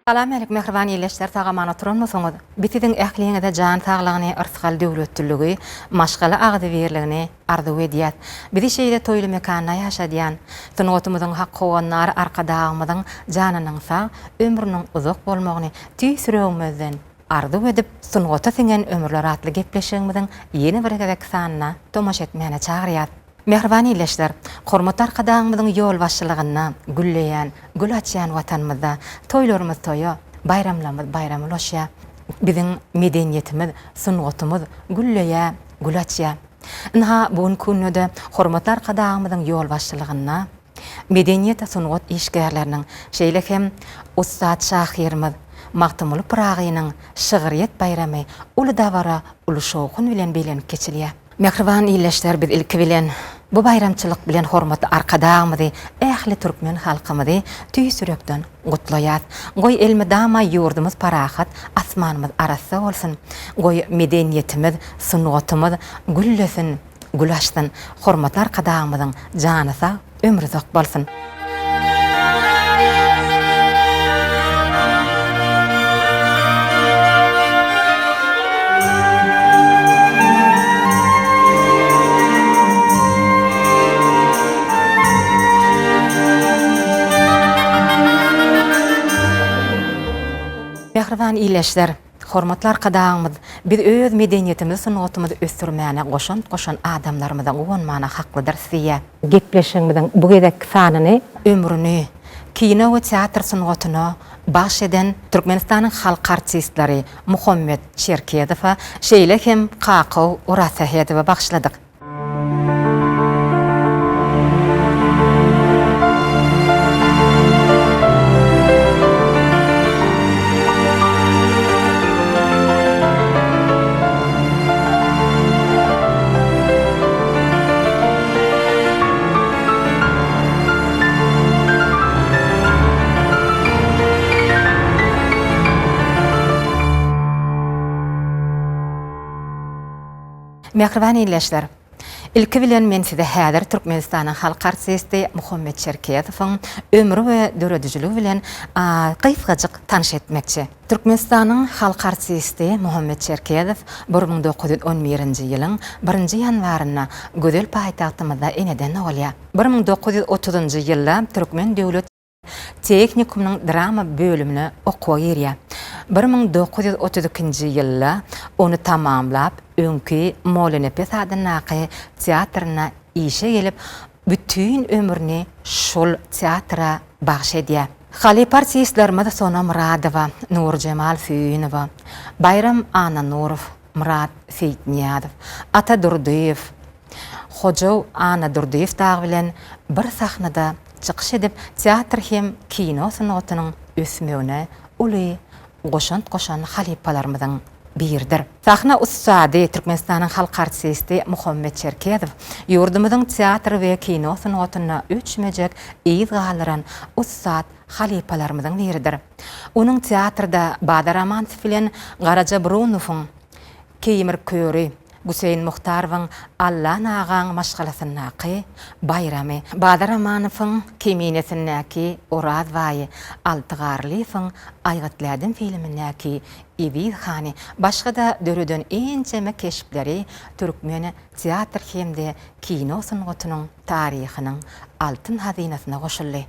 Salam-älik mähriban ildeşler sag-aman oturanmysyňyz? Biz siziň ähliňize jan saglygyny, yrsgal döwletliligi, maşgala agzybirligini arzuw edýäs. Bizi şeýle toýly mekanda ýaşadýan, sungatymyzyň hak howandary Arkadagymyzyň janynyň sag, ömrüniň uzak bolmagyny tüýs ýüregimizden arzuw edip, Sungata siňen ömürler atly gepleşigimiziň ýene bir gezek sanyna tomaşa etmäne çagyrýas. Mähriban ildeşler! Hormatly Arkadagymyzyň ýolbaşçylygynda gülleýän, gül açýan Watanymyzda toýlarymyz toýa, baýramlarymyz baýrama ulaşýar. Biziň medeniýetimiz, sungatymyz gülleýär, gül açýar. Ynha, bu günki günde-de hormatly Arkadagymyzyň ýolbaşçylygynda medeniýet, sungat işgärleriniň, şeýle hem ussat şahyrymyz Magtymguly Pyragynyň şygryýet baýramy uly dabara, uly şowhun bilen bellenip geçilýär. Mähriban ildeşler biz ilki bilen bu baýramçylyk bilen hormatly Arkadagymyzy ähli türkmen halkymyzy tüýs ýürekden gutlaýas. Goý elmydama ýurdumyz parahat, asmanymyz arassa bolsun. Goý medeniýetimiz, sungatymyz güllesin, gül açsyn. Hormatly Arkadagymyzyň jany sag, ömri uzak bolsun! Mähriban ildeşler! Hormatly Arkadagymyz biz öz medeniýetimizi sungatymyzy ösdürmäne goşant goşan adamlarymyza guwanmana haklydyrys diýýär. Gepleşigimiziň bu gezekki sanyny ömrüni kino we teatr sungatyna bagş eden Türkmenistanyň halk artistleri Muhammet Çerkezowa, şeýle hem Kakow Orazsähedowa bagyşladyk. Mähriban ildeşler! Ilki bilen men size häzir Türkmenistanyň halk artisti Muhammet Çerkezowyň ömri we döredijiligi bilen gysgajyk tanyş etmekçi. Türkmenistanyň halk artisti Muhammet Çerkezow 1911-nji ýylyň birinji ýanwarynda gözel paýtagtymyzda eneden dogulýar. 1930-njy ýylda Türkmen döwlet Tehnikumynyň drama bölümine okuwa girýär. 1932-nji ýylda ony tamamlap, öňki Mollanepes adyndaky teatrynda işe gelip, bütin ömrüni şol teatra bagyş edýär. Halypa artistlerimiz Sona Myradowa, Nurjemal Söýünowa, Baýram Annanurow, Myrat Seýitnyýazow, Ata Durdyýew, Hojaw Annadurdyýew dagy bilen bir sahnada çykyş edip, teatr hem kino sungatynyň ösmegine uly goşant goşan halypalarymyzyň biridir. Sahna ussady, Türkmenistanyň halk artisti Muhammet Çerkezow ýurdumyzyň teatr we kino sungatynda öçmejek yz galdyran ussat halypalarymyzyň biridir. Onuň teatrda Bazar Amansow bilen Garaja Brunowyň Keýmir köri, Güseýin Muhtarowyň Allan agaň maşgalasyndaky Baýramy, Bazar Amanowyň Keminesindäki Oraz baýy, Alty Garlyýewiň Aýgytlädim filmindäki Eziz hany, başga-da döreden ençeme keşpleri türkmen teatr hem-de kino sungatynyň taryhynyň altyn hazynasyna goşuldy.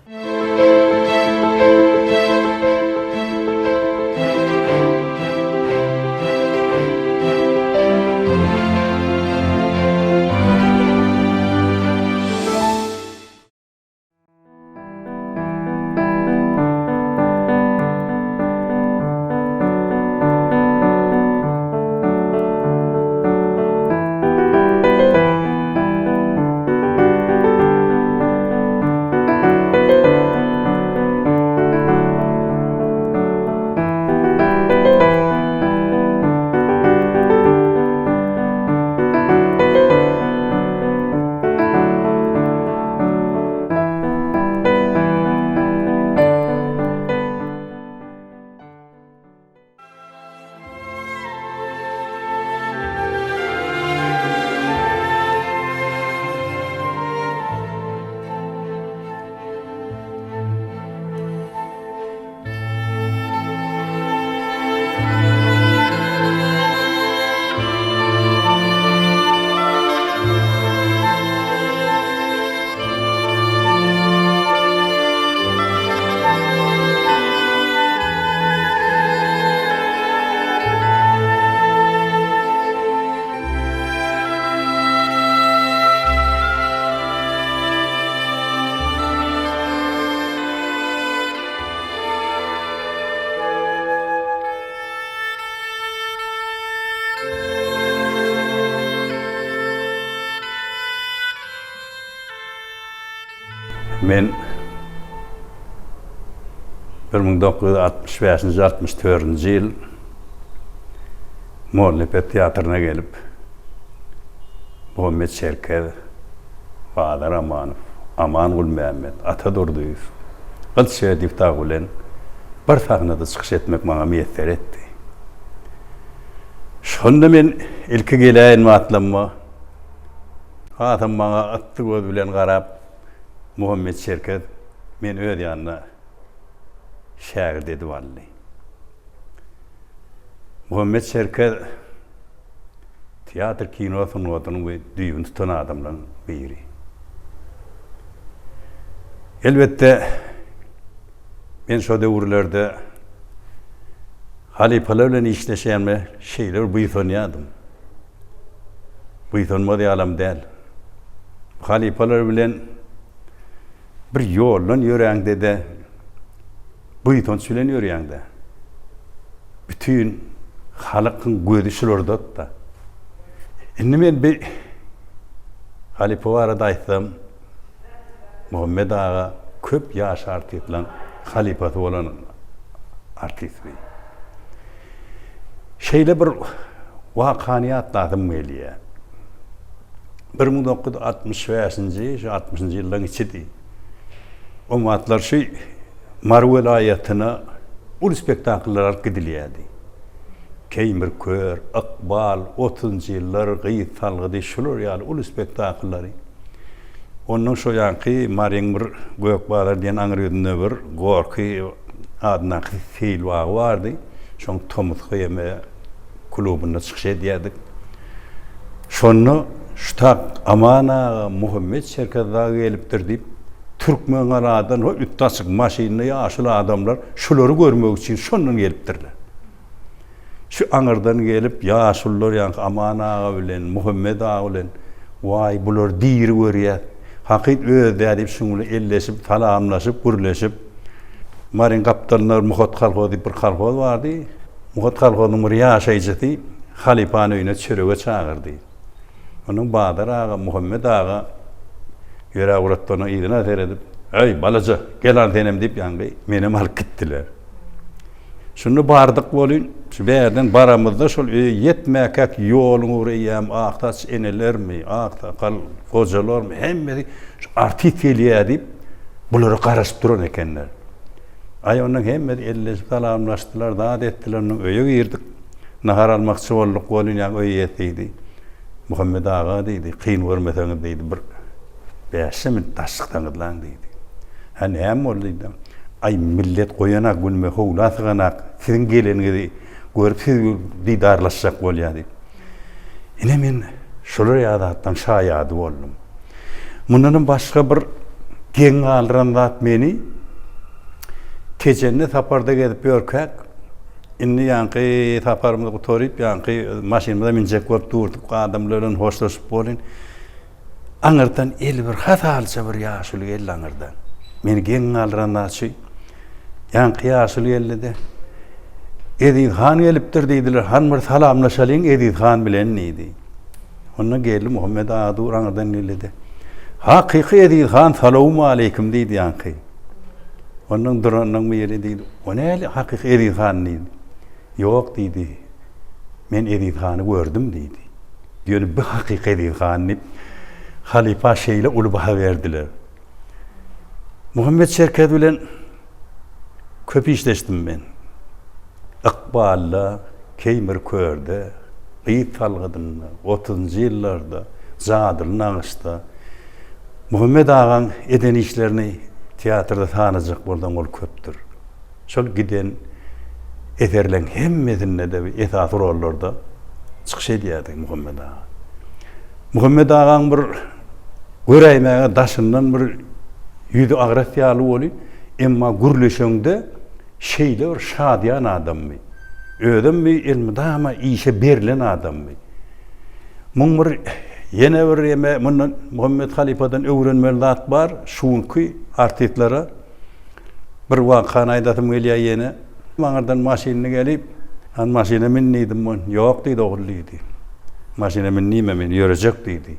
Men 1965-nji, 64-nji ýyl Mollanepes teatryna gelip, Muhammet Çerkez, Bazar Amanow, Aman Gulmämmet, Ata Durdyýew, Gylyç Berdiýew dagy bilen bir sahnada çykyş etmek maňa miýesser etdi. Şonda men ilki geläýen wagtlamma hasam maňa yssy göz bilen garap, Muhammet Çerkez meni öz ýanyna şägirt edip aldy. Muhammet Çerkez teatr kino sungatynyň we düýbüni tutan adamlaryň biri. Elbetde, men şo döwürlerde halypalar bilen işleşýänime şeýle bir buýsanýardym. Buýsanmaz ýalam däl. Halypalar bilen bir ýoldan ýöräňde-de, buýsanç bilen ýörýäň-dä. Bütin halkyň gözi şularda-da. Indi men bir halypa barada aýtsam, Muhammet aga köp ýaş artistleň halypasy bolan artist bi. Şeýle bir wakany ýatlasym gelýär. 1965-nji, şu altmyşynjy ýyllaryň içidi. O wagtlar şu Mary welaýatyna uly spektakllar alyp gidilýärdi. Keýmir kör, Ykbal, Otuzynjy ýyllar, Gyz salgydy şular ýaly uly spektakllary. Ondan şo ýanky Maryň bir Gök bazar diýen aňry ýüzünde bir Gorky adyndaky seýil bagy bardy. Şoň tomusky eme klubynda çykyş edýärdik. Şonda şu tak Aman aga, Muhammet Çerkez dagy gelipdir diýip, Türkmengaladan ho üsti açyk maşynda ýaşuly adamlar şulary görmek üçin şondan gelipdirler. Şu aňyrdan gelip ýaşulular ýaňky Aman aga bilen, Muhammet aga bilen, Waý, bulary diri görýäs. Hakyt özi-dä diýip şuň bilen elleşip, salamlaşyp, gürleşip, Maryň gapdalynda bir Muhat kolhoz diýip bir kolhoz bardy. Muhat kolhozynyň bir ýaşaýjysy halypany öýüne çörege çagyrdy. Ondan Bazar aga, Muhammet aga ýöräp ugratdy, onuň yzyna seredip, Eý, balaja, gel al senem diýip ýaňky menem alyp gitdiler. Şunda bardyk welin, şu bärden baramyzda şol öýe ýetmäkäk ýoluň ugry eýýäm ak saç enelermi, ak sakal gojalarmy, hemmesi şu artist gelýär diýip, bulara garaşyp duran ekenler. Aý, ondan hemmesi elleşip salamlaşdylar, zat etdiler, ondan öýe girdik. Nahar almakçy bolduk welin, ýaňy öý eýesi diýdi, Muhammet aga diýdi, kyn görmeseňiz diýdi, bir bäşje minut daş çyksaňyzlaň diýdi. Hä, näme boldy diýdi. Aý, millet goýanak günüme howla syganak, siziň geleniňizi görüp siz didarlaşjak bolýar diýip. Ine men şolar ýaly zatlaryň şaýady boldum. Mundanam başga bir geň galdyran zat meni Tejende saparda gezip ýörkäk, indi ýaňky saparymyzy gutaryp, ýaňky maşynymyza münjek bolup durduk, adamlar bilen hoşlaşyp bolyn. Aňyrdan eli bir hasalja bir ýaşuly geldi aňyrdan. Meni geň galdyran zat şu. Ýaňky ýaşuly geldi-de, Eziz han gelipdir diýdiler. Han bir salamlaşalyň Eziz han bilen diýdi. Onda geldi Muhammet aga dur aňyrdan geldi-de, Hakyky Eziz han salowmaleýkim diýdi ýaňky. Ondan duranlaň biri diýdi, O näli hakyky Eziz han diýdi. Ýok diýdi. Men Eziz hany gördüm diýdi. Ýöne bu hakyky Eziz han diýip, halypa şeýle uly baha berdiler. Muhammet Çerkez bilen köp işleşdim men. Ykbalda, Keýmir körde, Gyz salgydynda, otuzynjy ýyllarda, Jadyly nagyşda. Muhammet agaň eden işlerini teatrda sanajak bolsaň ol köpdür. Şol giden eserleň hemmesinde-de esasy rollarda çykyş edýärdi Muhammet aga. Muhammet agaň bir göräýmäge daşyndan bir ýüzi agras ýaly weli, emma gürleşeňde şeýle bir şadyýan adamdy. Özem bir elmydama işe berlen adamdy. Muň bir ýene bir eme mundan Muhammet halypadan öwrenmeli zat bar, şu günki artistlere Bir wakany aýdasym gelýär ýene. Maňyrdan maşynly gelip, Han maşyna min diýdim. Ýok diýdi, ogul diýdi. Maşyna min diýme, men ýörejek diýdi.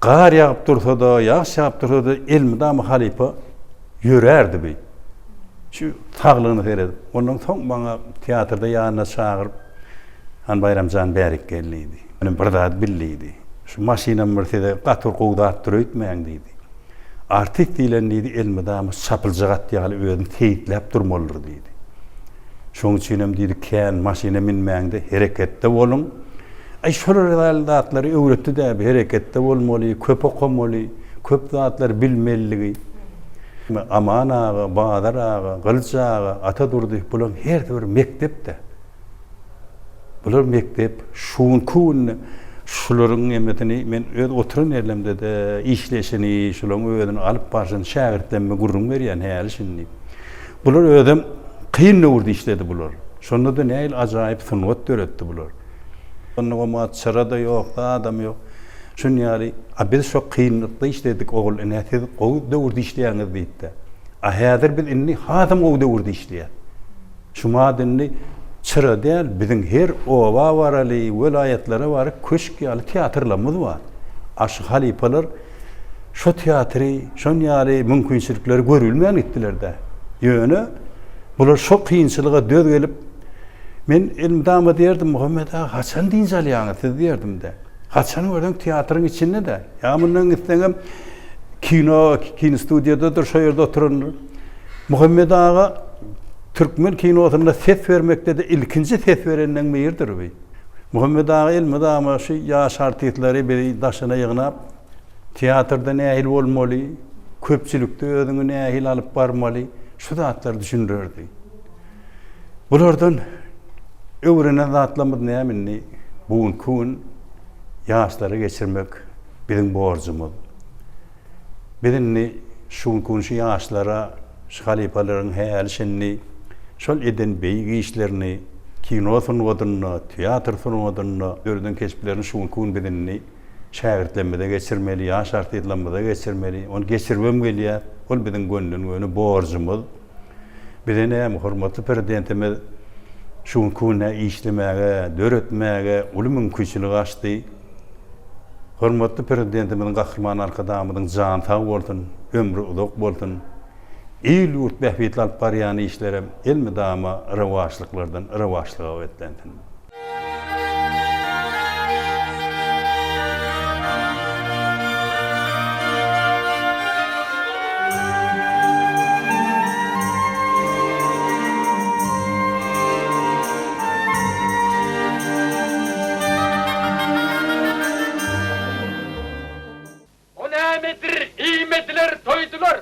Gar ýagyp dursa-da, ýagyş ýagyp dursa-da elmydama halypa ýörärdi bi. Şu saglygyna seredip. Ondan soň maňa teatrda ýanyna çagyryp, Han Baýram jan bärik gel diýdi. Menem bir zat bil diýdi. Şu maşynam bir size gaty bir gowy zatdyr öýtmäň diýdi. Artist diýlen diýdi elmydama çapyljak at ýaly özüni seýisläp durmalydyr diýdi. Şoň üçinem diýdi kän maşyna minmäňde hereketde boluň. Aý şolar ýaly zatlary öwretdi-dä bi hereketde bolmaly, köp okamaly, köp zatlary bilmeliligi. Aman aga, Bazar aga, Gylyç aga, Ata Durdyýew bularyň hersi bir mekdep-dä. Bular mekdep, şu günki günde şularyň hemmesini men öz oturan ýerlerimde-de işleýşini, şularyň özüni alyp barşyny şägirtlerime gürrüň berýän häli-şindi. Bular özem kyn döwürde işledi bular. Şonda-da nähili ajaýyp sungat döretdi bular. Onda çyra-da ýok, zadam ýok. Şuny ýaly, a biz şo kynlykda işledik ogul, ine siz gowy döwürde işleýäňiz diýipdi. A häzir biz indi hasam gowy döwürde işleýäs. Şumat indi çyra däl, biziň her oba baraly, welaýatlara baryp köşk ýaly teatrlarymyz bar. A şu halypalar şo teatry, şon ýaly mümkinçilikleri görülmän gitdiler-dä. Ýöne bular şo kynçylyga döz gelip, men elmydama diýerdim, Muhammet aga, haçan dynç alýaňyz siz diýerdim-de. Haçan görseň teatryň içinde-de. Ýa mundan gitseňem kino, kinostudiýadadyr, şo ýerde oturandyr. Muhammet aga türkmen kinosynda ses bermekde-de ilkinji ses berenleň biridir bi. Muhammet aga elmydama şu ýaş artistleri bizi daşyna ýygnap, teatrda nähili bolmaly, köpçülikde özüňi nähili alyp barmaly, şu zatlary düşündirerdi. Bulardan öwrenen zatlarymyz näme indi? Bu günki gün ýaşlara geçirmek biziň borjumyz. Biz indi şu günki gün şu ýaşlara şu halypalaryň häli-şindi şol eden beýik işlerini kino sungatynda, teatr sungatynda döreden keşplerini şu günki gün biz indi şägirtlerimize geçirmeli, ýaş artistlerimize geçirmeli. Ony geçiribem gelýäs. Ol biziň gönden-göni borjumyz. Bize näme, hormatly Prezidentimiz şu günki günde işlemäge, döretmäge uly mümkinçilik açdy. Hormatly Prezidentimiziň Gahryman Arkadagymyzyň jany sag bolsun, ömri uzak bolsun. Il-ýurt bähbitli alyp barýan işlerem elmydama rowaçlyklardan rowaçlyga beslensin. O nämedir, iýmediler, toýdular.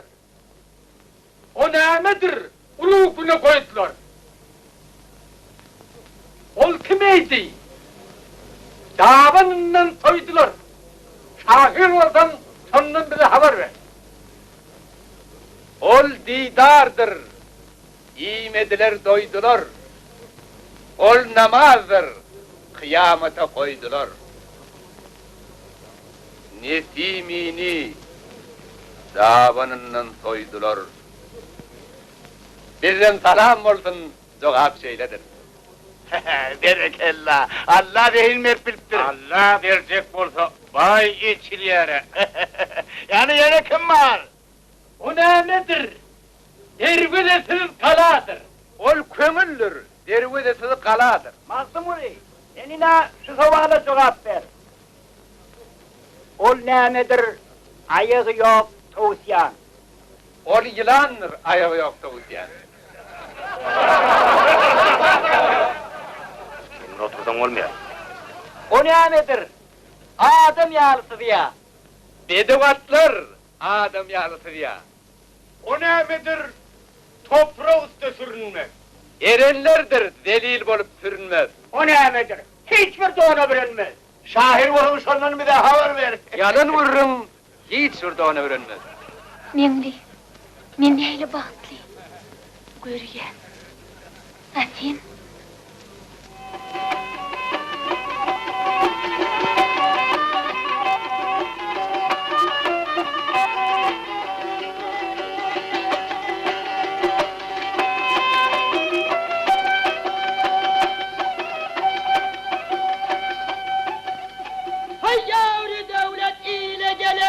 O nämedir, uly güne goýdular. Ol kim eýdi, dabanyndan soýdular. Şahyr bolsaň, şondan bize habar ber. Ol didardyr, iýmediler, doýdular. Ol namazdyr, kyýamata goýdular. Nesimini dabanyndan soýdular. Bizden salam bolsun, jogap şeýledir. Berekella! Alla zehin berip bilipdir. Alla berjek bolsa, baý eçilýär-ä. Ýani ýene kim bar? O nämedir? Derwezesiz galadyr. Ol köňüldir, derwezesiz galadyr. Magtymguly, sen ine şu sowala jogap ber. Ol nämedir, aýagy ýok towusýan? Ol ýylandyr, aýagy ýok towusýan. Sen otursaň bolmaýar. O nämedir, adam ýaly syzýa? Bedew atlar adam ýaly syzýa. O nämedir, toprak üste sürünmek? Erenlerdir, zelil bolup sürünmez. O nämedir, hiç bir dona bürenmez? Şahyr bolsaň şondan bize habar ber. Ýalan gürrüň hiç bir dona bürenmez. Meňli, men nähili bagtly görýän. A sen? Haý ýawry döwlet ile gelen.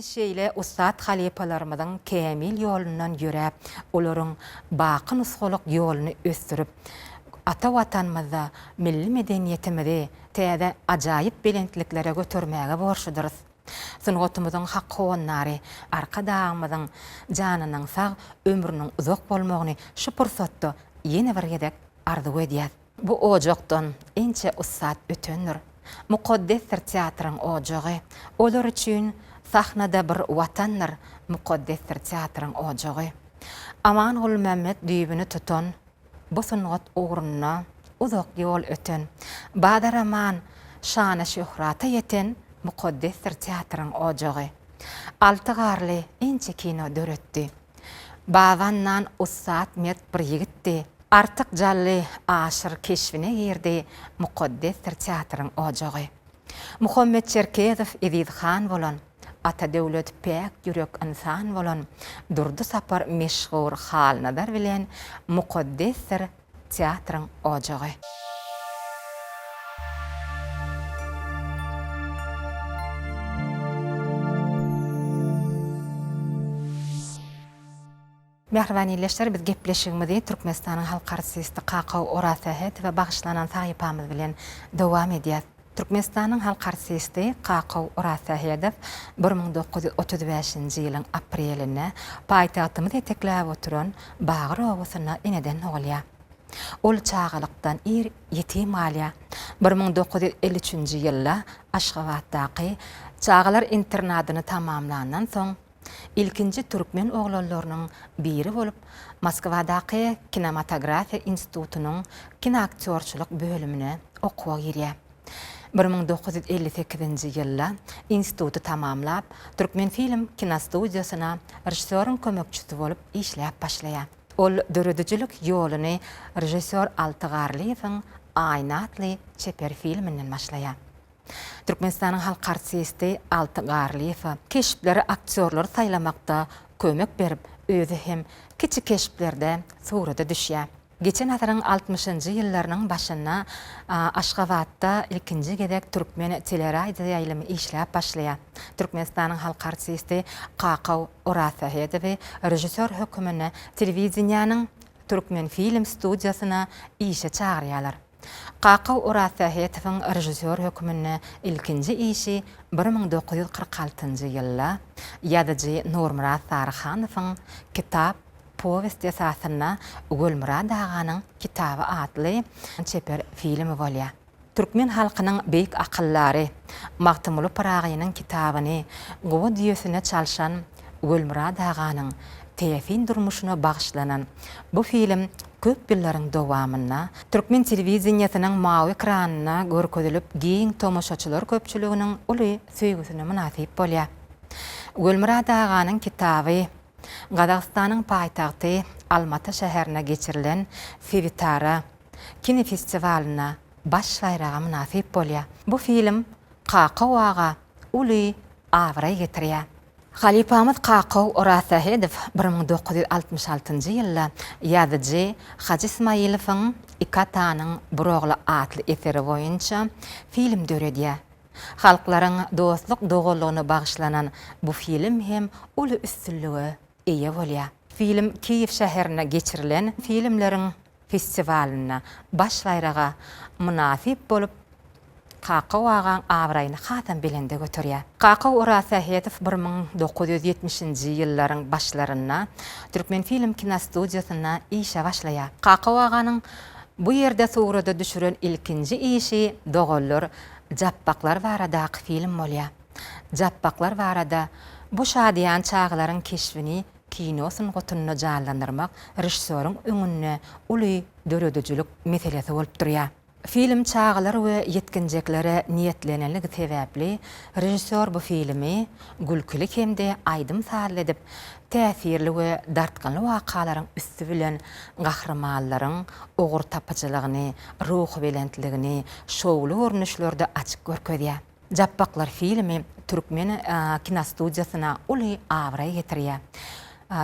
Şeýle ussat halypalarymyzyň kämil ýolundan ýöräp, olaryň baky nusgalyk ýoluny ösdürip, ata Watanymyzda milli medeniýetimizi täze ajaýyp belentliklere götermäge borçludyrys. Sungatymyzyň hak howandary Arkadagymyzyň janynyň sag, ömrüniň uzak bolmagyny şu pursatda ýene bir gezek arzuw edýäs. Bu ojakdan ençe ussat ötendir. Mukaddesdir teatryň ojagy. Olar üçin sahna-da bir Watandyr, Mukaddesdir teatryň ojagy. Aman Gulmämmet düýbüni tutan bu sungat ugrunda uzak ýol öten, Bazar-aman şana-şöhrata ýeten Mukaddesdir teatryň ojagy. Alty Garly ençe kino döretdi. Babandan ussat mert bir ýigitdi. Artyk Jally Aşyr keşbine girdi Mukaddesdir teatryň ojagy. Muhammet Çerkezow Eziz han bolan, Ata Döwlet päk ýürek ynsan bolan, Durdy Sapar meşhur Halnazar bilen Mukaddesdir teatryň ojagy. Mähriban ildeşler, biz gepleşigimizi Türkmenistanyň halk artisti Kakaw Orazsähetowa bagyşlanan sahypamyz bilen dowam edýäs. Türkmenistanyň halk artisti Kakaw Orazsähedow 1935-nji ýylyň aprelinde paýtagtymyzy etekläp oturan Bagyr obasynda eneden dogulýar. Ol çagalykdan ir ýetim galýar. 1953-nji ýylda Aşgabatdaky çagalar internadyny tamamlandan soň, ilkinji türkmen oglanlarynyň biri bolup, Moskwadaky kinematografiýa institutynyň kinoaktýorçylyk bölümine okuwa girýär. 1958-nji ýylda instituty tamamlap, Türkmenfilm kinostudiýasyna režissýoryň kömekçisi bolup işläp başlaýar. Ol döredijilik ýoluny režissýor Alty Garlyýewiň Aýna atly çeper filminden başlaýar. Türkmenistanyň halk artisti Alty Garlyýewe keşpleri aktýorlary saýlamakda kömek berip, özi hem kiçi keşplerde surata düşýär. Geçen asyryň altmyşynjy ýyllarynyň başynda Aşgabatda ilkinji gezek türkmen teleradioýaýlymy işläp başlaýar. Türkmenistanyň halk artisti Kakaw Orazsähedowy režissýor höküminde telewideniýäniň Türkmenfilm studiýasyna işe çagyrýarlar. Kakaw Orazsähetowyň režissýor hökmünde ilkinji işi 1946-njy ýylda ýazyjy Nurmyrat Saryhanowyň Kitap powesti esasynda Gölmyrat aganyň kitaby atly çeper filmi bolýar. Türkmen halkynyň beýik akyldary Magtymguly Pyragynyň kitabyny guba düýesine çalşan Gölmyrat aganyň täsin durmuşyna bagyşlanan bu film köp ýyllaryň dowamynda türkmen telewideniýesiniň mawy ekranynda görkezilip giň tomaşaçylar köpçüliginiň uly söýgüsine mynasyp bolýar. Gölmyrat aganyň kitaby Gazagystanyň paýtagty Almata şäherinde geçirilen sebitara kinofestiwalynda baş baýraga mynasyp bolýar. Bu film Kakaw aga uly abraý getirýär. Halypamyz Kakaw Orazsähedow 1966-njy ýylda ýazyjy Hajy Ismaýylowyň Iki atanyň bir ogly atly eseri boýunça film döredýär. Halklaryň dostluk-doganlygyna bagyşlanan bu film hem uly üstünlige eýe bolýar. Film Kiýew şäherinde geçirilen filmleriň festiwalynda baş baýraga mynasyp bolup, Kakaw agaň abraýyny hasam belende göterýär. Kakaw Orazsähedow 1970-nji ýyllaryň başlarynda Türkmenfilm kinostudiýasynda işe başlaýar. Kakaw aganyň bu ýerde surata düşüren ilkinji işi Doganlar Japbaklar baradaky film bolýar. Japbaklar barada bu şadyýan çagalaryň keşbini kino sungatynda janlandyrmak režissýoryň öňünde uly döredijilik meselesi bolup durýar. Film çagalar we ýetginjeklere niýetlenenligi sebäpli, režissýor bu filmi gülküli hem-de aýdym-sazly edip, täsirli we dartgynly wakalaryň üsti bilen gahrymanlaryň ugurtapyjylygyny, ruhubelentligini şowly görnüşlerde açyp görkezýär. Japbaklar filmi türkmen kinostudiýasyna uly abraý getirýär.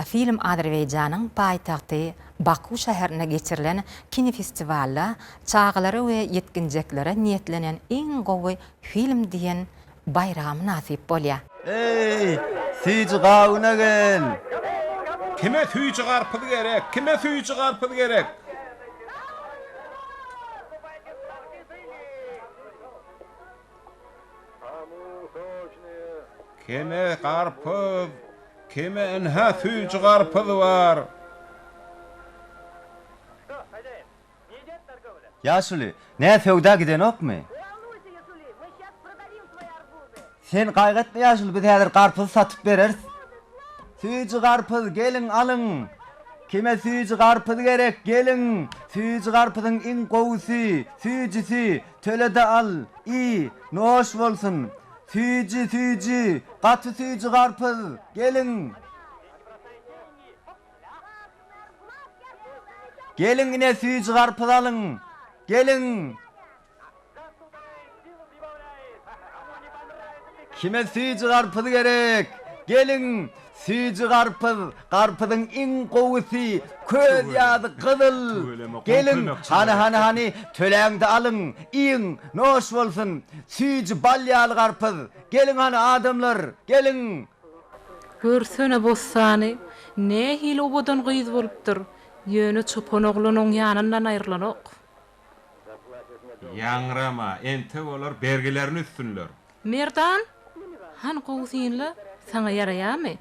Film Azerbaýjanyň paýtagty Baku şäherinde geçirilen kinofestiwalda çagalara we ýetginjeklere niýetlenen iň gowy film diýen baýraga mynasyp bolýar. Eý! Süýji gawuna gel! Kime süýji garpyz gerek? Kime süýji garpyz gerek? Kime garpyz? Kime ynha süýji garpyz bar? Ýaşuly, nä söwda gidenokmy? Sen gaýgy etme ýaşuly, biz häzir garpyzy satyp bereris. Süýji garpyz, geliň alyň! Kime süýji garpyz gerek, geliň! Süýji garpyzyň iň gowusy, süýjüsi, töle-de al, iý, noş bolsun! Süýji, süýji, gaty süýji garpyz, geliň! Geliň ine süýji garpyz alyň! Geliň! Kime süýji garpyz gerek? Geliň! Süýji garpyz, garpyzyň iň gowusy, köz ýaly gyzyl! Geliň, hany, hany, hany, töläň-de alyň, iýiň, noş bolsun! Süýji bal ýaly garpyz! Geliň hany, adamlar, geliň! Görsene Bossany, nähili owadan gyz bolupdyr. Ýöne çopan oglan oň ýanyndan aýrylanok. Ýaňrama, entek olar bergilerini üzsünler. Merdan, hany gowy synla, saňa ýaraýamy?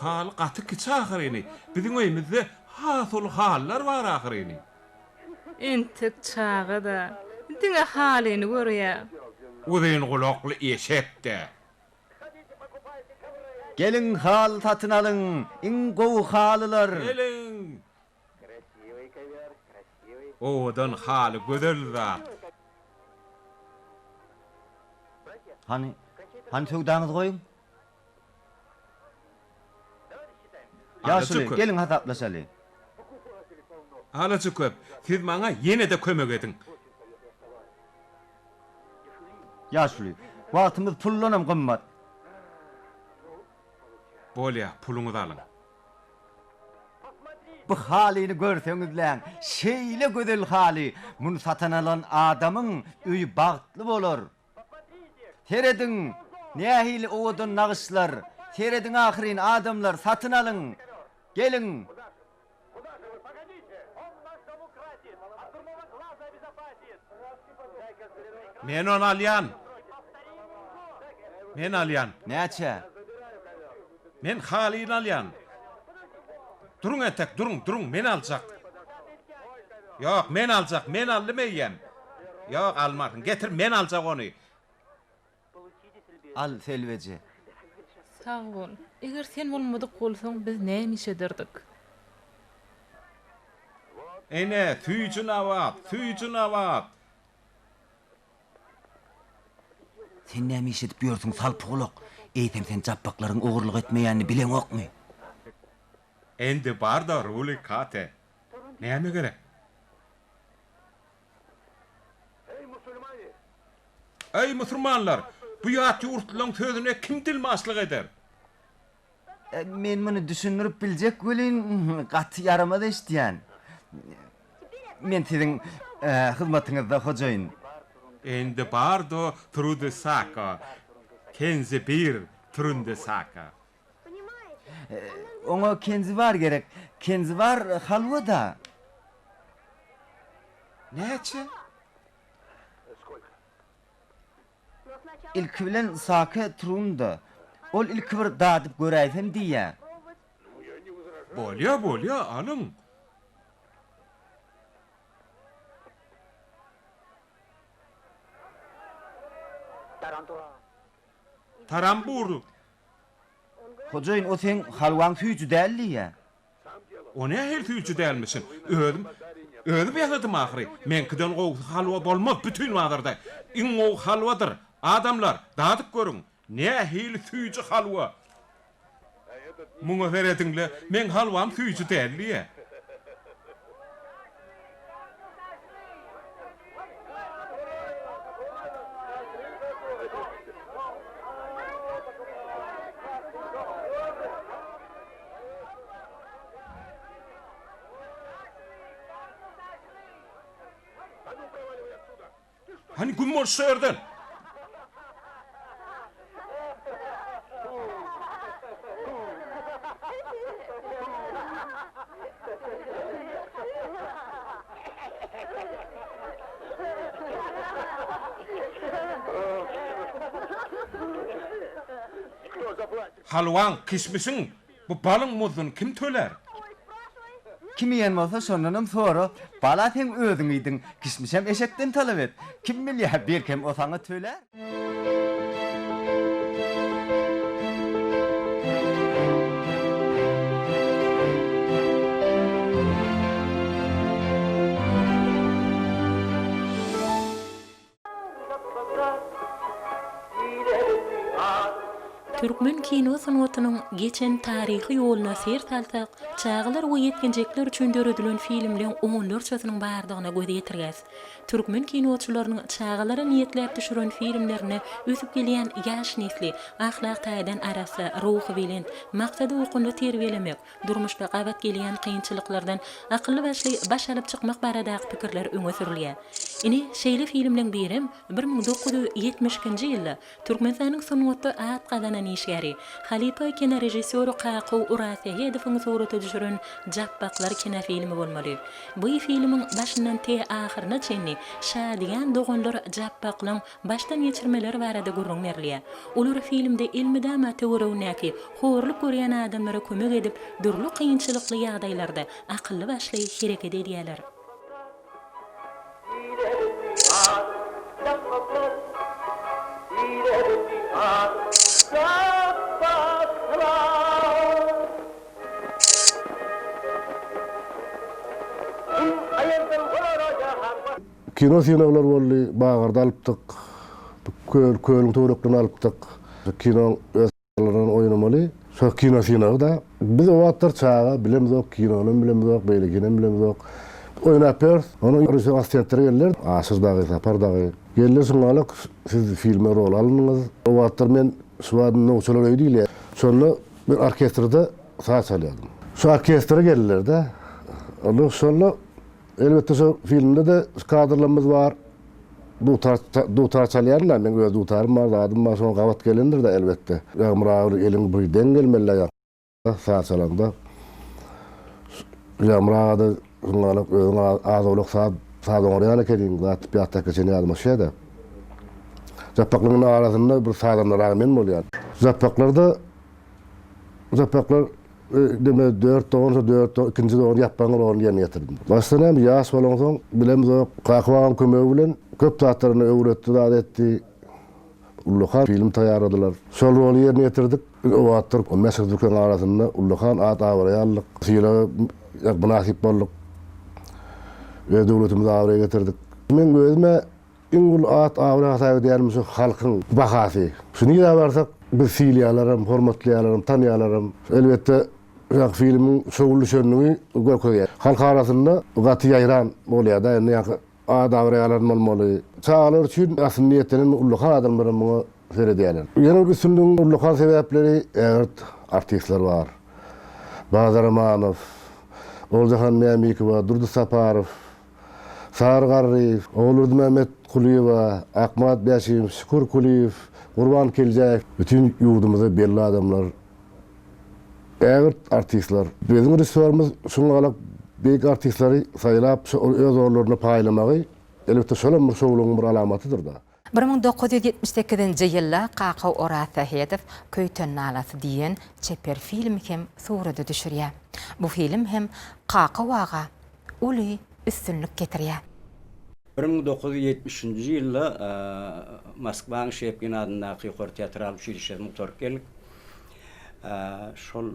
Haly gaty kiçi ahyryny. Biziň öýümizde has uly halylar bar ahyryny. Entek çaga-da, diňe halyny görýä. Uzyn gulakly eşek-dä. Geliň haly satyn alyň, iň gowy halylar. Geliň! Owadan haly gözel zat. Hany, hany söwdaňyzy goýuň. Ýaşuly, geliň hasaplaşaly. Alyjy köp. Siz maňa ýene-de kömek ediň. Ýaşuly, wagtymyz puldanam gymmat. Bolýa, puluňyzy alyň. Bu halyny görseňizläň, şeýle gözel haly, muny satyn alan adamyň öýi bagtly bolar. Serediň, nähili owadan nagyşlar, serediň ahyryn, adamlar, satyn alyň, geliň! Men ony alýan. Men alýan. Näçä? Men halyny alýan. Duruň entek, duruň, duruň, men aljak. Ýok, men aljak, men aldym eýýäm. Ýok, almarsyň. Getir, men aljak ony. Al, Selweje. Sag bol. Eger sen bolmadyk bolsaň, biz näme iş ederdik? Ene, süýji nabat, süýji nabat. Sen näme iş edip ýörsüň, salpygulak? Eýsem sen japbaklaryň ogurlyk etmeýänini bileňokmy? Endi bar-da ruly kate. Näme gerek? Eý, musulmanlar! Bu ýat ýurtlylaň sözüne kim dilmaçlyk eder? Men muny düşündirip biljek welin, gaty ýaramaz eşidýän. Men siziň hyzmatyňyzda, hojaýyn. Endi bardo trudy saka, kenzi bir trunde saka. Oňa kenzibar gerek. Kenzibar halwa-da. Näçe? Ilki bilen sake trunda. Ol ilki bir dadyp göräýsem diýýä. Bolýa, bolýa, alyň. Tarambur. Hojaýyn, o seň halwaň süýji däl diýýä. O nähili süýji dälmişin? Özüm, özüm ýasadym ahyry. Meňkiden gowusy halwa bolmaz bütin bazarda. Iň gowy halwadyr. Adamlar, dadyp görüň. Nähili süýji halwa! Muňa serediň-le, meň halwam süýji däl diýýä. Hany güm bol şu ýerden! Halwaň, kişmişiň, bu balyň muzduny kim tölär? Kim iýen bolsa şondanam sora. Bala seň özüň iýdiň, kişmişem eşekden talap et. Kim bilýär, belkem o saňa tölär. Türkmen kino sungatynyň geçen taryhy ýoluna ser salsak, çagalar we ýetginjekler üçin döredilen filmleň onlarçasynyň bardygyna göz ýetirýäs. Türkmen kinoçylarynyň çagalara niýetläp düşüren filmlerinde ösüp gelýän ýaş nesli ahlak taýdan arassa, ruhubelent, maksada okgunly terbiýelemek, durmuşda gabat gelýän kynçylyklardan akylly-başly baş alyp çykmak baradaky pikirler öňe sürülýär. Ine, şeýle filmleň birem 1972-nji ýylda Türkmenistanyň sungatda at gazanan işgäri, halypa kinorežissýor Kakow Orazsähedowyň surata düşüren Japbaklar kinofilmi bolmaly. Bu filmiň başyndan tä ahyryna çenli şadyýan doganlar Japbaklaň başdan geçirmeleri barada gürrüň berilýär. Olar filmde elmydama töweregindäki horluk görýän adamlara kömek edip, dürli kynçylykly ýagdaýlarda akylly-başly hereket edýärler. Kino synaglar boldy, Bagarda alypdyk, köl, kölüň töwereklerini alypdyk. Kinoň öz laryndan oýnamaly. Şo kino synagy-da. Biz o wagtlar çaga, bilemizok, kinonam bilemizok, beýlekinem bilemizok. Oýnap ýörüs. Onuň režissýor assistentleri geldiler. Aşyr dagy, Sapar dagy. Geldiler şuňňalak, siz filme rol alyndyňyz. O wagtlar men şu wagt Nowçalar öýi diýilýär. Şonda men orkestrde saz çalýardym. Şo orkestre geldiler-de. Onda şonda Elbetde şo filmde-de kadrlarymyz bar. Dutar dutar çalýaryn-da, meň öz dutarym bar, zadym bar, şoňa gabat gelendir-dä elbetde. Ýagmyr aga bilen eliň bir deň gelmeli-dä ýa saz çalanda. Ýagmyr aga-da şuňňalak özüň az-owlak saz saz oňarýan ekeniň, zat diýip ýatda geçen ýadyma düşýär-de. Japbaklaryň arasynda bir sazandaragy men bolýan. Japbaklarda Japbaklar Deme dört dogan şo dört dogan ikinji dogan ýapbagyň roluny ýerine ýetirdim. Başda näme ýaş bolaňsoň bilemzok Kakow agaň kömegi bilen köp zatlaryny öwretdi zat etdi. Ullakan film taýýarladylar. Şol roly ýerine ýetirdik. Biz o wagtlar on bäş gyz dükanyň arasynda ullakan at abraý aldyk. Sylaga mynasyp bolduk. Öz döwletimize abraý getirdik. Meň özüm-ä Iň uly at-abraý hasap edýänim şu halkyň bahasy. Şu nirä barsak bizi sylaýarlaram, hormatlaýarlaram, tanýarlaram. Elbetde, ýaňky filmiň şowly düşenligi görkezýär. Halk arasynda gaty ýaýran bolýar-da, indi ýaňky at-abraý alan bolmaly. Çagalar üçin aslynda niýetlenen ullakan adamlaram muňa seredýärler. Ýene bir üstünligiň ullakan sebäpleri ägirt artistler bar. Bazar Amanow, Oguljahan Mämikowa, Durdy Saparow, Sary Garryýew, Oguldurdymämmet Kulyýewa, Akmyrat Bäşimow, Şükür Kulyýew, Gurban Keljäýew bütin ýurdumyza belli adamlar, ägirt artistler. Biziň režissýorymyz şuňňalak beýik artistleri saýlap, şo öz rollaryna paýlamagy, elbetde, şolam bir şowlugyň bir alamatydyr-da. 1978-nji ýylda Kakaw Orazsähedow Köýten nalasy diýen çeper filmi hem surata düşürýär. Bu film hem Kakaw aga uly üstünlik getirýär. 1970-nji ýylda Moskwanyň Şepkin adyndaky ýokary teatral uçilişesini gutaryp geldik. Şol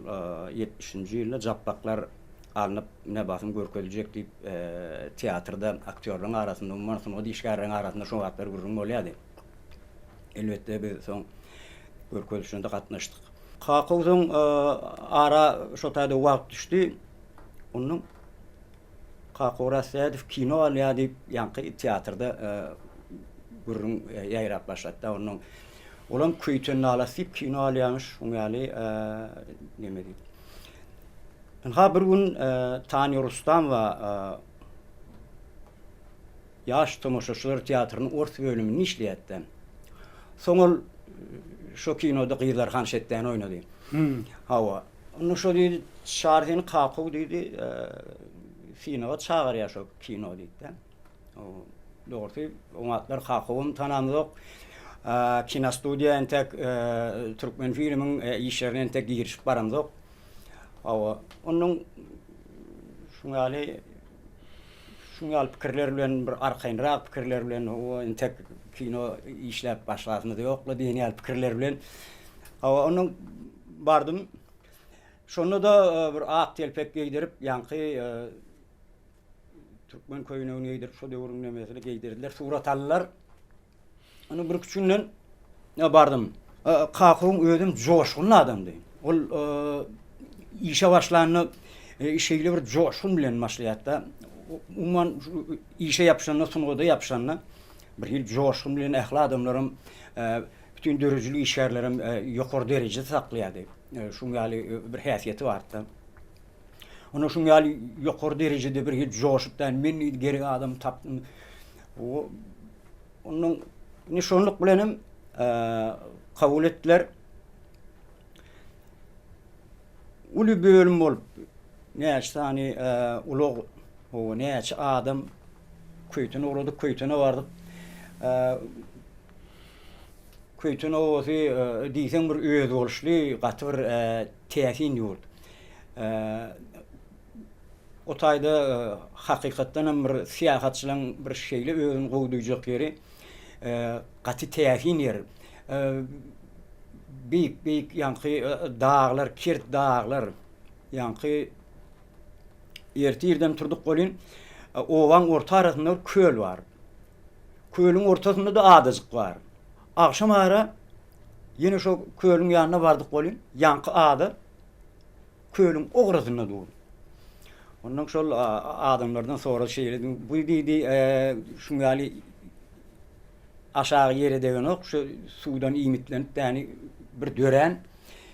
ýetmişinji ýylda Japbaklar alnyp, ine basym görkeziljek diýip, teatrda aktýorlaryň arasynda, umuman sungat işgärleriniň arasynda şo wagtlar gürrüň bolýardy. Elbetde biz soň görkezilişine-de gatnaşdyk. Kakow soň ara şo taýda wagt düşdi. Ondan Kaka Orazsähedow kino alýar diýip, ýaňky teatrda gürrüň ýaýrap başlady-da. Ondan olam Köýten nalasy diýip kino alýarmyş, şuň ýaly neme diýip. Ynha bir gün Tanýa Rustamowa. Ýaş tomaşaçylar teatrynyň ors bölüminde işleýärdi. Soň ol şo kinoda Gyzlar han şetdäni oýnady. Hawa. Onda şo diýdi, Çary seni Kakow diýdi, synaga çagyrýar şo kino diýdi. Dogrusy, oňatlar Kakowam tanamzok. Kinostudiýa entek Türkmenfilmiň işlerine entek girişip baramzok. Hawa, onnoň şuň ýaly şuň ýaly pikirler bilen bir arkaýynrak pikirler bilen hawa entek kino işläp başlasymyz ýok-la diýen ýaly pikirler bilen hawa onnoň bardym. Şonda-da bir ak telpek geýdirip, ýaňky türkmen köýnegini geýdirip, şo döwrüň nemesini geýdirdiler, surat aldylar. Onuň bir küçünden bardym. Kakowyň özem joşgunly adamdy. Ol işe başlanda şeýle bir joşgun bilen başlaýardy-da. Umuman işe ýapyşanda, sungata ýapyşanda bir hili joşgun bilen ähli adamlaram, bütin döredijilik işgärlerem ýokary derejede saklaýardy. Şuň ýaly bir häsiýeti bardy-da. Onda şuň ýaly ýokary derejede bir hili joşup da men diýdi gerek adamy tapdym. Ondan indi şonluk bilen hem kabul etdiler. Uly bölüm bolup näçe sany ulag, o näçe adam Köýtene ugradyk, Köýtene bardyk. Köýten obasy diýseň bir özboluşly, gaty bir täsin ýurt. O taýda hakykatdan hem bir syýahatçylaryň bir şeýle özüni gowy duýjak ýeri, gaty täsin ýer. Beýik-beýik ýaňky daglar, kert daglar, ýaňky erte irden turduk welin, obaň orta arasynda bir köl bar. Kölüň ortasynda-da adajyk bar. Agşam ara ýene şo kölüň ýanyna bardyk welin, ýaňky ada kölüň o gyrasynda dur. Ondan şol adamlardan sorady şeýle diýdi, bu diýdi, şuň ýaly aşagy ýere degenok, şu suwdan iýmitlenip däni bir dörän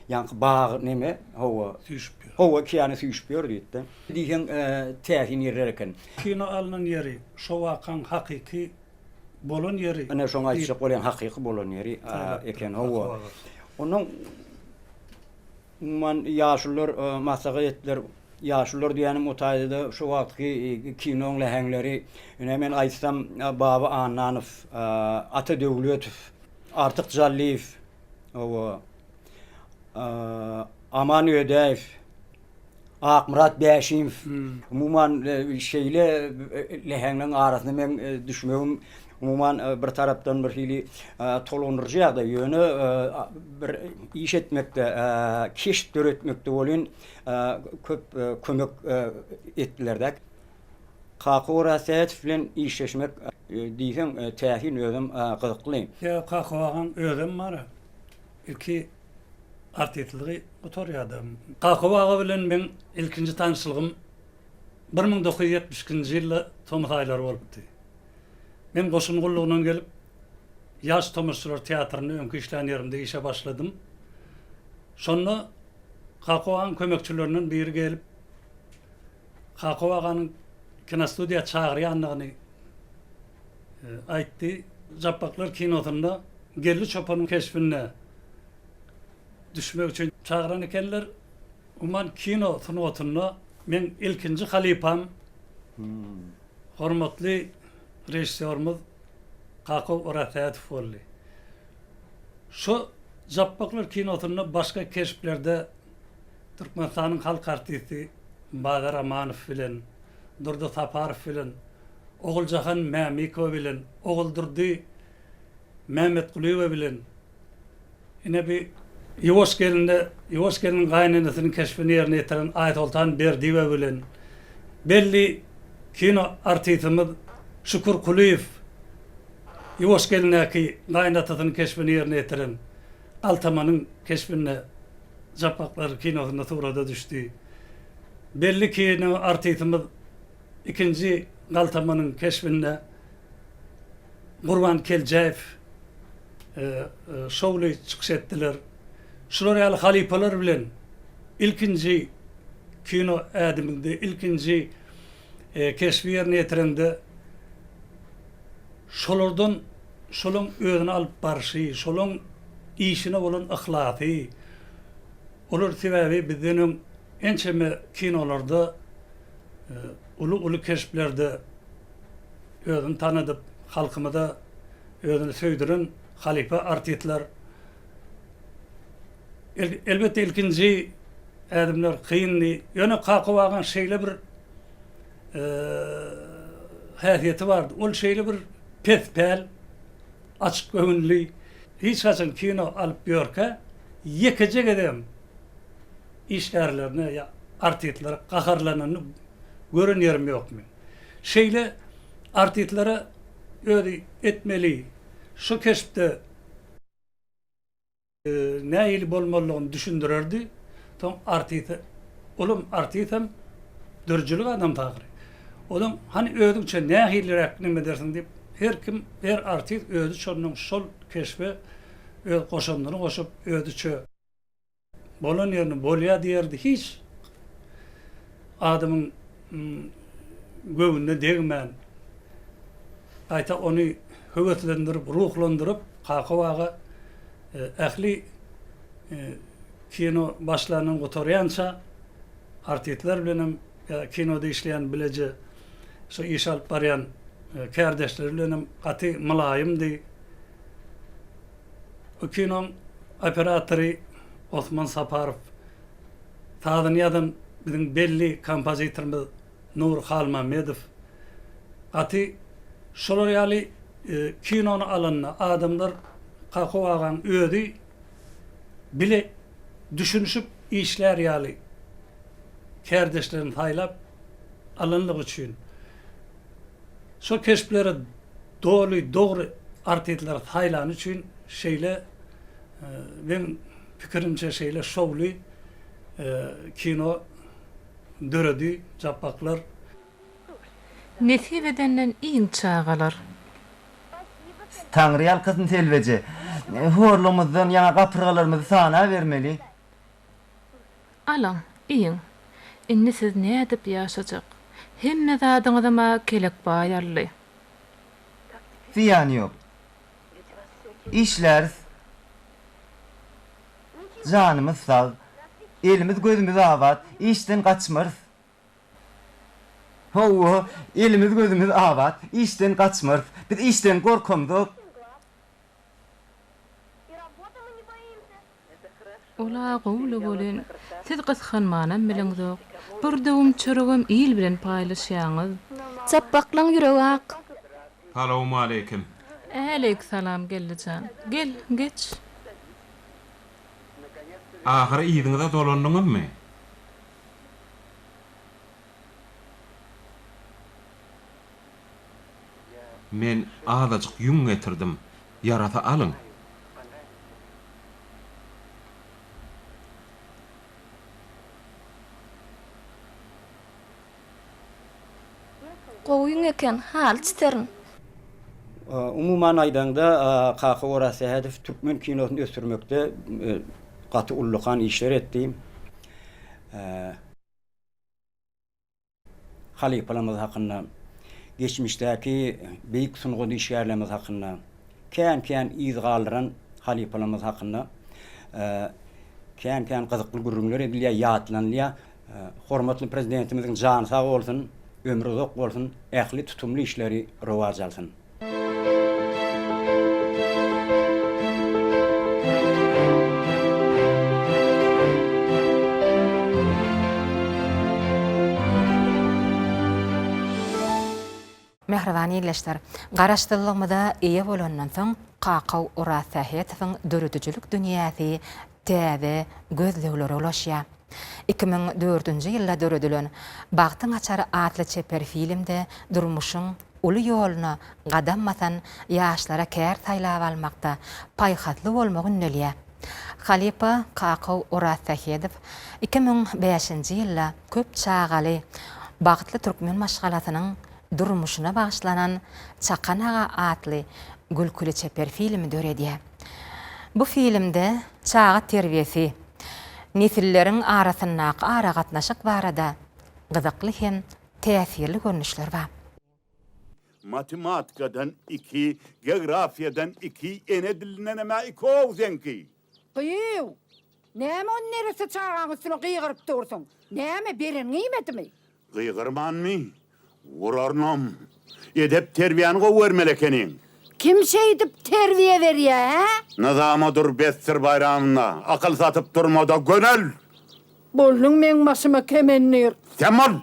ýaňky bag neme, hawa. Süýşüp ýör. Hawa, iki ýana süýşüp ýör diýdi-de. Diýseň täsin ýerler eken. Kino alnan ýeri, şo wakaň hakyky bolan ýeri. Ine şoňa aýtjak bolýan hakyky bolan ýeri eken hawa. Ondan umuman ýaşulular maslahat etdiler. Ýaşulular diýýänim o taýda-da şo wagtky kinoň läheňleri. Ine men aýtsam Baba Annanow, Ata Döwletow, Artyk Jallyýew, hawa, Aman Ödäýew, Akmyrat Bäşimow. Umuman şeýle läheňleň arasyna meň düşmegim umuman bir tarapdan bir hili tolgundyryjy ýagdaý. Ýöne bir iş etmekde, keşp döretmekde welin köp kömek etdiler-dä. Kaka Orazsähetow bilen işleşmek diýseň täsin, özem gyzykly. Ýa Kaka agaň özem bar-a. Ilki artistligi gutarýar-da. Kakow aga bilen meň ilkinji tanyşlygym 1972-nji ýylda tomus aýlary bolupdy. Men goşun gullugyndan gelip, Ýaş tomaşaçylar teatrynda öňki işlän ýerimde işe başladym. Şonda Kakow agaň kömekçilerinden biri gelip, Kakow aganyň kinostudiýa çagyrýandygyny aýtdy. Japbaklar kinosynda Geldi çopanyň keşbinde düşmek üçin çagyran ekenler. Umuman kino sungatynda meň ilkinji halypam hormatly režissýorymyz Kakow Orazsähetow boldy. Şo Japbaklar kinosynda başga keşplerde Türkmenistanyň halk artisti Bazar Amanow bilen, Durdy Saparow bilen, Oguljahan Mämikowa bilen, Oguldurdy Mämmetgulyýewa bilen, ine bi Ýuwaş gelinde Ýuwaş gelniň gaýynenesiniň keşbini ýerine ýetiren Aýsoltan Berdiýewa bilen, belli kino artistimiz Şükür Kulyýew Ýuwaş gelindäki gaýynatasynyň keşbini ýerine ýetiren Galtamanyň keşbinde Japbaklar kinosynda surata düşdi. Belli kino artistimiz ikinji Galtamanyň keşbinde Gurban Keljäýew şowly çykyş etdiler. Şular ýaly halypalar bilen ilkinji kino ädiminde, ilkinji keşbi ýerine ýetirende. Şolardan şolaň özüni alyp barşy, şolaň işine bolan yhlasy, olar sebäbi bizden öň ençeme kinolarda uly-uly keşplerde özüni tanadyp, halkymyza özüni söýdüren halypa artistler. Elbetde ilkinji ädimler kyndy. Ýöne Kakow agaň şeýle bir häsiýeti bardy. Ol şeýle bir pespäl, açyk göwünli, hiç haçan kino alyp ýörkä ýekeje gezegem işgärlerine ýa artistlere gaharlananyny gören ýerim ýok meň. Şeýle artistlere özi etmeli şu keşpde nähili bolmalydygyny düşündirerdi. Soň artise, olam artisem döredijilik adamsy ahyry. Olam hany özüňçe nähiliräk neme edersiň diýip, her kim, her artist özüçe ondan şol keşbe öz goşandyny goşup, özüçe bolan ýerini bolýa diýerdi. Hiç adamyň göwnüne degmän, gaýta ony höweslendirip, ruhlandyryp, Kakow aga ähli kino başlandan gutarýança artistler bilenem ýa kinoda işleýän bileje şo iş alyp barýan kärdeşleri bilenem gaty mylaýymdy. Bu kinoň operatory Osman Saparow, sazyny ýazan biziň belli kompozitorymyz Nury Halmammedow. Gaty şolar ýaly kinony alanda adamlar Kakow agaň özi bile düşünişip işlär ýaly kärdeşlerini saýlap alanlygy üçin şo keşplere doly dogry artistleri saýlany üçin şeýle meň pikirimçe şeýle şowly kino döredi Japbaklar. Nesip edenden iýiň çagalar. Taňry ýalkasyn Selbeje. Horlugymyzdan ýaňa gapyrgalarymyzy sanabermeli. Alyň, iýiň. Indi siz nädip ýaşajak? Hemme zadyňyzam-a Kelekbaý aldy. Zyýany ýok. Işläris. Janymyz sag, elimiz gözümiz abat, işden gaçmarys. Hawa, elimiz gözümiz abat, işden gaçmarys. Biz işden gorkamzok. Ol-a gowy-la welin, siz gysganmanam bileňzok. Bir döwüm çöregem il bilen paýlaşýaňyz. Çapbaklaň ýüregi ak. Salowmaleýkim. Äleýksalam, Geldi jan. Gel, geç. Ahyry yzyňyza dolandyňyzmy? Men azajyk ýüň getirdim. Ýarasa alyň. Gowy ýüň eken, haly çiterin. Umuman aýdaňda, Kaka Orazsähedow türkmen kinosyny ösdürmekde gaty ullakan işler etdi. Halypalarymyz hakynda, geçmişdäki beýik sungat işgärlerimiz hakynda, kän-kän yz galdyran halypalarymyz hakynda kän-kän gyzykly gürrüňler edilýär, ýatlanylýar. Hormatly Prezidentimiziň jany sag bolsun, ömri uzak bolsun, ähli tutumly işleri rowaç alsyn! Mähriban ildeşler! Garaşsyzlygymyza eýe bolandan soň, Kakaw Orazsähetowyň döredijilik dünýäsi täze gözleglere ulaşýar. 2004-nji ýylda döredilen Bagtyň açary atly çeper filmde durmuşyň uly ýoluna gadam basan ýaşlara kär saýlap almakda paýhasly bolmak ündelýär. Halypa Kakow Orazsähedow 2005-nji ýylda köp çagaly bagtly türkmen maşgalasynyň durmuşyna bagyşlanan Çakan aga atly gülküli çeper filmi döredýär. Bu filmde çaga terbiýesi, nesilleriň arasyndaky aragatnaşyk barada gyzykly hem täsirli görnüşler bar. Matematikadan iki, geografiýadan iki, ene dilindenem-ä iki-ow seňki. Gyýw! Näme ony neresse çagaň üstüne gygyryp dursuň? Näme, bereniňi iýmedimi? Gygyrmanmy? Urarynam. Edep-terbiýäni gowy bermeli ekeniň. Kim şeýdip terbiýe berýä, hä? Nyzama dur besdir Baýramyna. Akyl satyp durma-da, gönel! Bolduň meň başyma kemendir. Sen bol!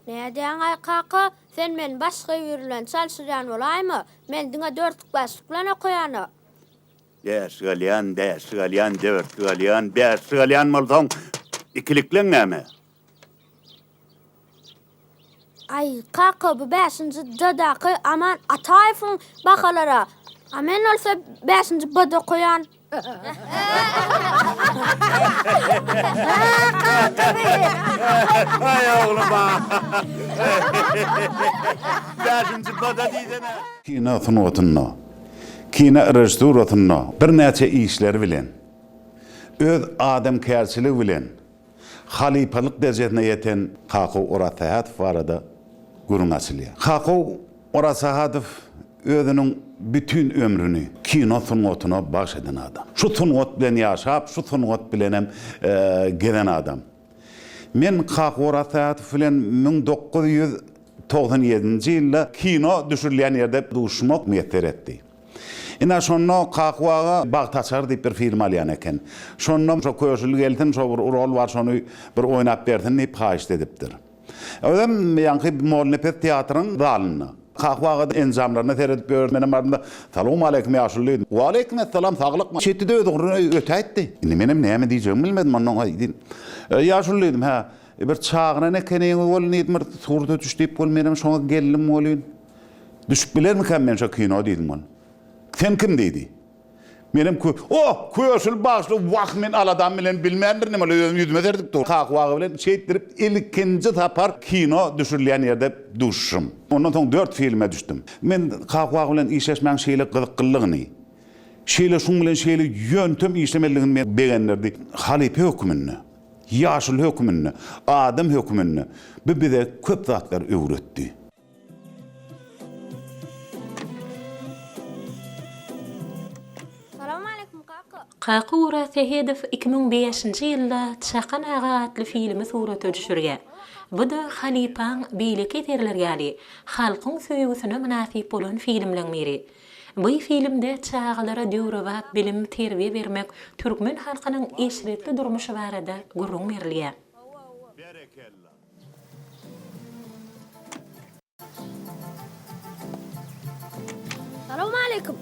Nädýäň-aý, kaka? Sen meni başga biri bilen çalşyrýan bolaýma? Men diňe dörtlük bäşlik bilen okaýan-a. Bäşlik alýan, bäşlik alýan, dörtlük alýan, bäşlik alýan bolsaň, ikilikleň näme? Aý, kaka, bu bäşinji D-daky Aman Ataýewiň bahalary-a. A men bolsa bäşinji B-da okaýan. Aý, oglum-a. Bäşinji B-da diýsene. Kino sungatynda, kino režissurasynda birnäçe işleri bilen, öz adamkärçiligi bilen halypalyk derejesine ýeten Kakow Orazsähetow barada gürrüň açylýar. Kakow Orazsähetow özüniň bütin ömrüni kino sungatyna bagş eden adam. Şu sungat bilen ýaşap, şu sungat bilenem gezen adam. Men Kakow Orazsähetow bilen 1997-nji ýylda kino düşürilýän ýerde duşmak miýesser etdi. Ine, şonda Kaku aga Bagt açary diýip bir film alýan eken. Şonda şo Köşül gelsin, şo bir rol bar, şony bir oýnap bersin diýip haýyşt edipdir. Özem ýaňky Mollanepes teatryň zalynda. Kaku aga enjamlaryna seredip ýör, menem bardym-da, Salowmaleýkim, ýaşuly diýdim. Waleýkim essalam, saglykmy? Çetdi-de öz ugruna ötäýtdi. Indi menem näme diýjegimi bilmedim, onnoň aý diýdim. Ýaşuly diýdim, hä, bir çagyran ekeniňiz welin diýdim, bir surata düş diýip welin menem şoňa geldim welin. Düşüp bilermikäm men şo kino diýdim ol. Sen kim diýdi. Menem kö Oh, Köşül bagşy wah men aladam bilen bilmändirin ol özüm ýüzüme seredip dur. Kaku aga bilen şeýtdirip ilkinji sapar kino düşürilýän ýerde duşuşym. Ondan soň dört filme düşdüm. Men Kaku aga bilen işleşmäň şeýle gyzyklylygyny, şeýle şuň bilen şeýle ýöntem işlemelidigini meni begendirdi. Halypa höküminde, ýaşuly höküminde, adam höküminde bu bize köp zatlar öwretdi. Kaka Orazsähedow 2005-nji ýylda Çakan aga atly filmi surata düşürýär. Bu-da halypaň beýleki eserleri ýaly, halkyň söýgüsine mynasyp bolan filmleň biri. Bu filmde çagalara döwrebap bilim, terbiýe bermek, türkmen halkynyň eşretli durmuşy barada gürrüň berilýär. Salowmaleýkim.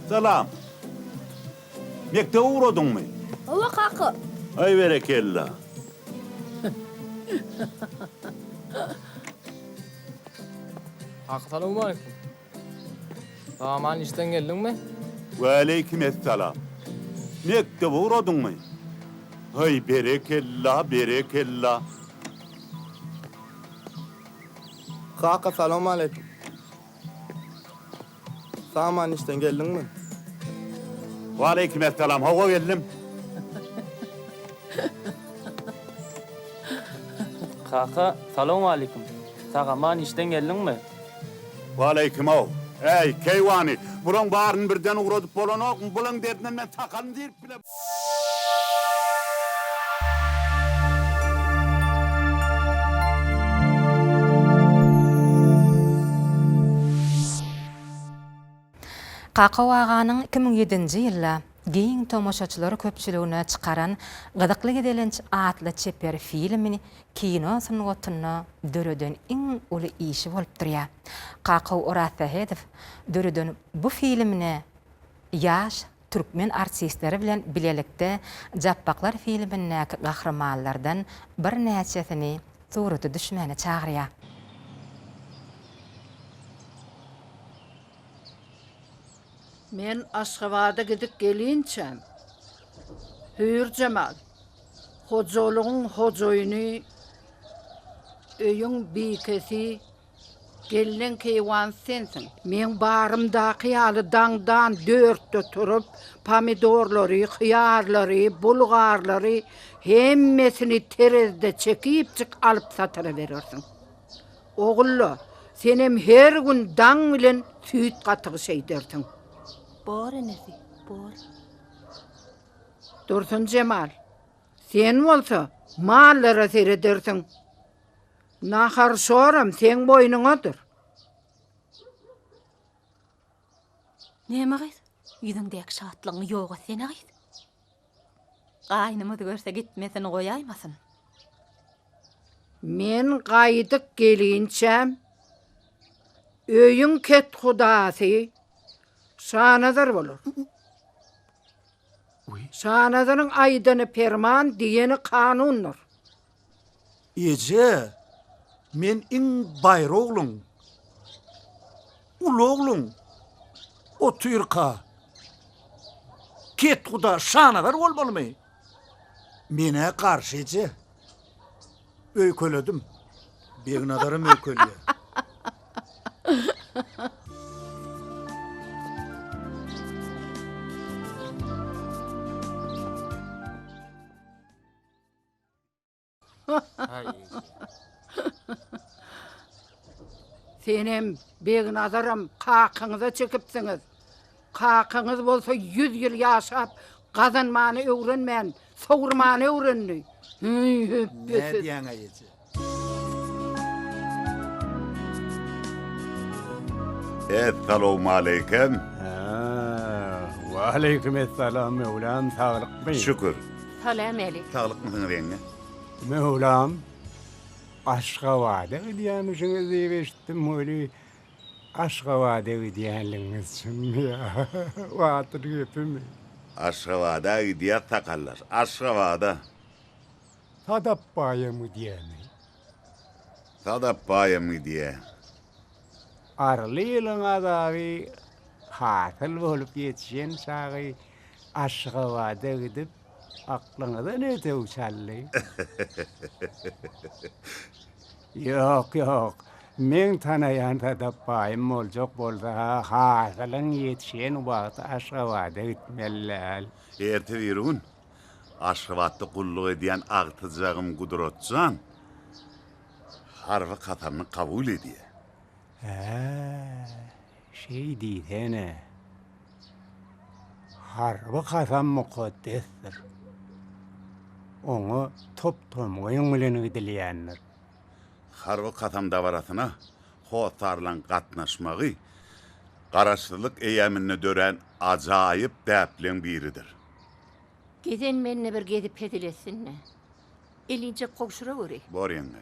Salam. Mekdebe ugradyňmy? Hawa, kaka. Aý berekella. Kaka salowmaleýkim. Aman işden geldiňmi? Waleýkim essalam. Mekdebe ugradyňmy? Aý berekella, berekella. Kaka salowmaleýkim. Sag-aman işden geldiňmi? Waleýkim essalam, hawa geldim. Kaka salowmaleýkim. Sag-aman işden geldiňmi? Waleýkim-ow. Äý, keýwany, bulaň baryny birden ugradyp bolanokmy? Bulaň derdinden men sakalymy syryp bile. Kakaw aganyň 2007-nji ýylda giň tomaşaçylar köpçüligine çykaran Gyzykly gezelenç atly çeper filmini kino sungatynda döreden iň uly işi bolup durýar. Kakaw Orazsähedow döreden bu filmine ýaş türkmen artistleri bilen bilelikde Japbaklar filmindäki gahrymanlardan birnäçesini surata düşmäne çagyrýar. Men Aşgabada gidip gelinçäm, Hüýrjemal, hojalygyň hojaýyny, öýüň bikesi, gelneň keýwan sensiň. Meň barymdaky ýaly daňdan dörtde turup, pomidorlary, hyýarlary, bulgarlary hemmesini terezide çekipjik alyp satyraberersiň. Ogulla! Senem her gün daň bilen süýt gatygy şeýdersiň. Bor enesi, bor. Dursunjemal, sen bolsa mallara seredersiň. Nahar-şoram seň boýnuňadyr. Näme gyz? Ýüzüňdäki şatlygyňy ýok etsene gyz. Gaýnymyz görse gitmesini goýaýmasyn. Men gaýdyp gelinçäm, öýüň kethudasy Şanazar bolar. Şanazaryň aýdany perman, diýeni kanundyr. Eje, men iň baýry ogluň, uly ogluň otyrka, kethuda Şanazar bolmalymy? Men-ä garşy eje. Öýkeledim. Begnazaram öýkelýär. Senem, Begnazaram kakyňyza çekipsiňiz. Kakaňyz bolsa ýüz ýyl ýaşap, gazanmany öwrenmän, sowurmany öwrendi. Hüý, hüpbesiz. Nädýäň-aý eje? Essalawmaleýkem. Hä, waleýkim essalam, Möwlam, saglykmy? Şükür. Salam-älik. Saglykmysyňyz ýeňňe? Möwlam, Aşgabada gidýämişiňiz diýip eşitdim weli, Aşgabada gidýänligiňiz çynmy ýa batyl gepimi? Aşgabada gidýäs sakallaş, Aşgabada. Sadap baýam gidýämi? Sadap baýam gidýä. Arly ýylyň azaby hasyl bolup ýetişen çagy Aşgabada gidip aklyňyza ne döw çaldy? Ýok, ýok. Meň tanaýan Sadap baýym boljak bolsa-ha hasylyň ýetişen wagty Aşgabada gitmeli däl. Erte-birigün Aşgabatda gulluk edýän agtyjagym Gudratjan harby kasamyny kabul edýär. Hä, şeý diýsene. Harby kasam mukaddesdir. Oňa top-tomgyň bilen gidilýändir. Harby kasam dabarasyna hossarlaryň gatnaşmagy Garaşsyzlyk eýýamynda dörän ajaýyp däpleň biridir. Gezen mende bir gezip hezil etsin-de. Elinjek gowşuraweri. Bor ýeňňe.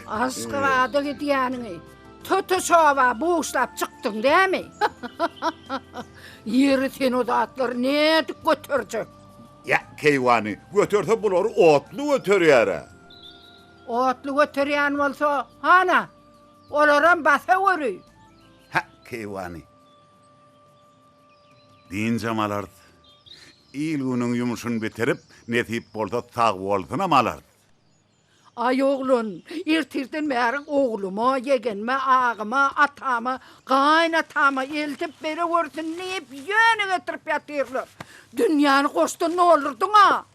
Aşgabada gidýäniňi tutuş oba buşlap çykdyň dämi? Ýeri sen o zatlary nädip göterjek? Ýa, keýwany, göterse bulary otly göterýär-ä. Otly göterýän bolsa, hana, olaram basaweri. Hä, keýwany. Dynjam alarys. Il-günüň ýumşuny bitirip, nesip bolsa sagbolsunam alarys. Aý oglan, ertirden bäri ogluma, ýegenime, agyma, atama, gaýynatama eltip berewersin diýip ýöne getirip ýatyrlar. Dünýäni goşdan doldurdyň-a.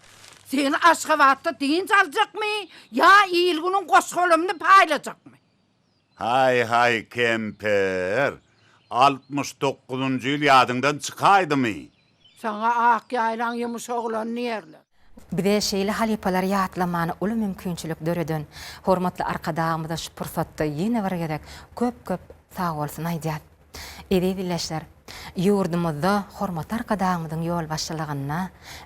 Sen Aşgabatda dynç aljakmy ýa il-günüň goş-golamyny paýlajakmy? Haý-haý, kemper! Altmyş dokuzynjy ýyl ýadyňdan çykaýdymy? Saňa ak ýaýlaň ýumuş oglan diýerler. Bize şeýle halypalary ýatlamana uly mümkinçilik döreden hormatly Arkadagymyza şu pursatda ýene bir gezek köp-köp sagbolsun aýdýas. Eziz ildeşler, ýurdumyzda hormatly Arkadagymyzyň ýolbaşçylygynda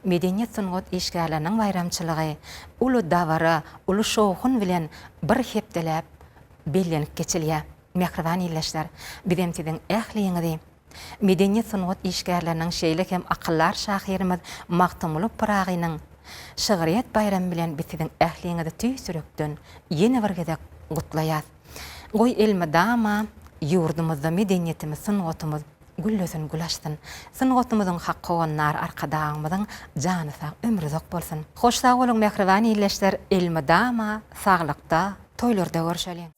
medeniýet-sungat işgärleriniň baýramçylygy uly dabara, uly şowhun bilen bir hepdeläp bellenip geçilýär. Mähriban ildeşler, bizem siziň ähliňizi Medeniýet-sungat işgärleriniň şeýle hem akyldar şahyrymyz Magtymguly Pyragynyň şygryýet baýramy bilen biz siziň ähliňizi tüýs ýürekden ýene bir gezek gutlaýas. Goý elmydama ýurdumyzda medeniýetimiz, sungatymyz. güllesin, gül açsyn. Sungatymyzyň hak howandary Arkadagymyzyň jany sag, ömri uzak bolsun. Hoş sag boluň mähriban ildeşler, elmydama saglykda, toýlarda görşeliň!